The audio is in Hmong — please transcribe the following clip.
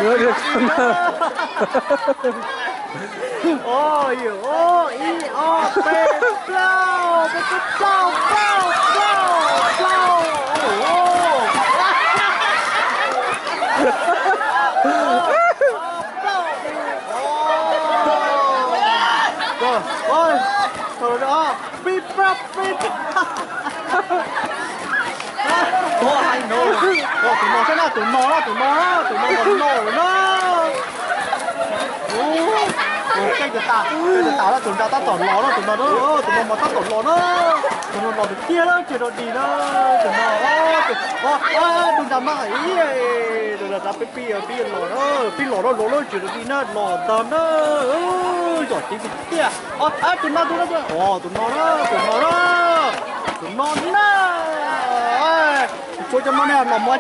Ib, ob, peb, plaub, peb, plaub, plaub, plaub, plaub. Tus no saib na, tus no na, tus no, tus no, tus no los no na. Tus no mas tab tom los na, tus no, tus no mas tab tom los na. Tus no los tiag tiag lawm, tsis rau dig na. Tus no, tus no mas ib, tus no peb pib, pib los na, pib los na, los lawm tsis rau dig na, los ntag na. Yog tiag tiag tiag. Tus no, tus no, tus no na, tus no na. Tus no na. Tsuav cov no ne, los mus